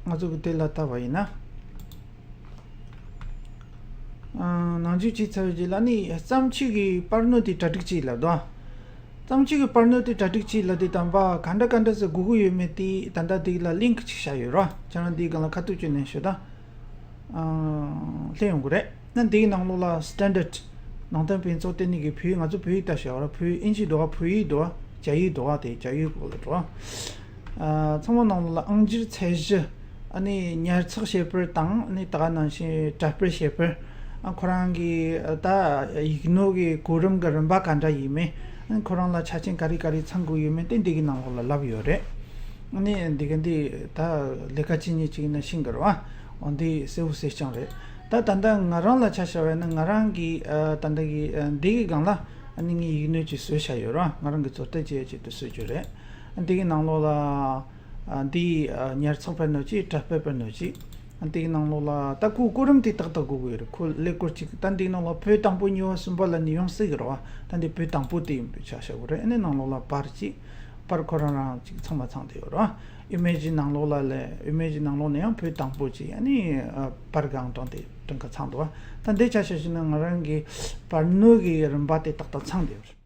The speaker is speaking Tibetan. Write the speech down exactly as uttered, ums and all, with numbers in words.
ང་ཚོ་གི་དེ་ལ་ལྟ་བ་ཡིན་ན། ཨ། ནང་འཇུག་བྱས་ཚར་བའི་རྗེས་ལ་ནི་བརྩམས་ཆོས་ཀྱི་པར་སྣོན་དེ་གྲ་སྒྲིག་བྱས་ལབ་དོ། བརྩམས་ཆོས་ཀྱི་པར་སྣོན་དེ་གྲ་སྒྲིག་བྱས་ལབ་དུས་ཙམ་པ་ག་འདྲ་ག་འདྲ་ཟེར་དགོས་ཀྱི་ཡོད་མེད་དེ་ད་ལྟ་དེ་ལ་ལིང་ཀི་ཅིག་བཞག་ཡོད་རོ། ཁྱེད་རང་དེའི་སྒང་ལ་ཁ་ཐུག་བྱས་ནས་ཤོད་དང་། ཨ། སླེབས་ཡོང་གི་རེད། ན་འདིའི་ནང་ལོགས་ལ་སི་ཊན་ཌར་ཌི་ནང་བསྟན་ཕུན་ཚོགས་ལྟེ་གནས་ཀྱི་བོད་ཡིག། ང་ཚོ་བོད་ཡིག་ལྟ་བྱ་བ་ར། བོད་ཡིག་ཨིན་ཇི་འདུག་ག་བོད་ཡིག་འདུག་ག་རྒྱ་ཡིག་འདུག་ག་དེ་རྒྱ་ཡིག་སྐོར་ལ་འགྲོ། ཨ། ཚང་མ་ནང་ལོགས་ལ་ཨང་སྒྱུར་ཚད་གཞི། ཨ་ནི་ཉར་ཚགས་བྱེད་པར་དང་། ཨ་ནི་ད་ག་ནང་བཞིན་དྲ་སྤེལ་བྱེད་པར། ཨ། ཁོ་རང་གི་ད་ཡིག་སྣོད་ཀྱི་གོ་རིམ་གྱི་རིམ་པ་ག་འདྲ་ཡིན་མིན། ཨ། ཁོ་རང་ལ་ཆ་རྐྱེན་ག་རེ་ག་རེ་ཚང་དགོས་ཡོད་མེད་དེ་འདི་གི་ནང་ལོགས་ལ་ལབ་ཡོད་རེད། ཨ་ནི་འདི་ག་འདི་ད་ལས་ཀ་ཅི་ཉིད་ཅིག་ཡིན་ན་ཤེས་ཀྱི་རེད་བ། འོ་འདི་གསལ་བོ་གསལ་རྐྱང་རེད། ད་ད་ལྟ་ང་རང་ལ་ཆ་བཞག་པ་ཡིན་ན་ང་རང་གི། ཨ། ད་ལྟ་གི། ཨ། འདི་གི་སྒང་ལ་ཨ་ནི་ངའི་ཡིག་སྣོད་ཅིག་བཟོས་བཞག་ཡོད་ར། ང་རང་གི་ཚོད་ལྟ་བྱེད་ཡ་ཆེད་དུ་བཟོས་རྒྱུ་རེད། འདི་གི་ནང་ལོགས་ལ། ཨ། འདི། ཨ། ཉར་ཚགས་པར་སྣོན་ཅིག་དྲ་སྤེལ་པར་སྣོན་ཅིག་ཨ། འདི་གི་ནང་ལོགས་ལ་ད་ཁོ་གོ་རིམ་དེ་ཏག་ཏག་དགོས་ཀྱི་ཡོད་རེད། ཁོ་ཀླད་ཀོར་ཅིག་ད་འདི་གི་ནང་ལོགས་བོད་དང་པོ་གཉིས་པ་གསུམ་པ་ལབ་ནས་ཡོང་སྲིད་ཀྱི་རེད་བ། ད་འདི་བོད་དང་པོ་དེ་ཡིན་པའི་ཆ་བཞག་དགོས་རེད། ཨ་ནི་ནང་ལོགས་ལ་པར་ཅིག་པར་ཁོ་རང་རང་ཅིག་ཚང་མ་ཚང་བསྡད་ཡོད་རེད་བ། ཨི་མེ་ཇི་ནང་ལོགས་ལ་ལས། ཨི་མེ་ཇི་ནང་ལོགས་ནས་ཡང་བོད་དང་པོ་ཅིག་ཨ་ནི། ཨ། པར་གང་དྲངས་ཏེ་སྒྲིག་ག་ཚང་འདུག་བ། ད་འདི་ཆ་བཞག་བྱས་ན་ང་རང་གི་པར་སྣོན་གྱི་རིམ་པ་དེ་ཏག་ཏག་ཚང་བསྡད་ཡོད་རེད།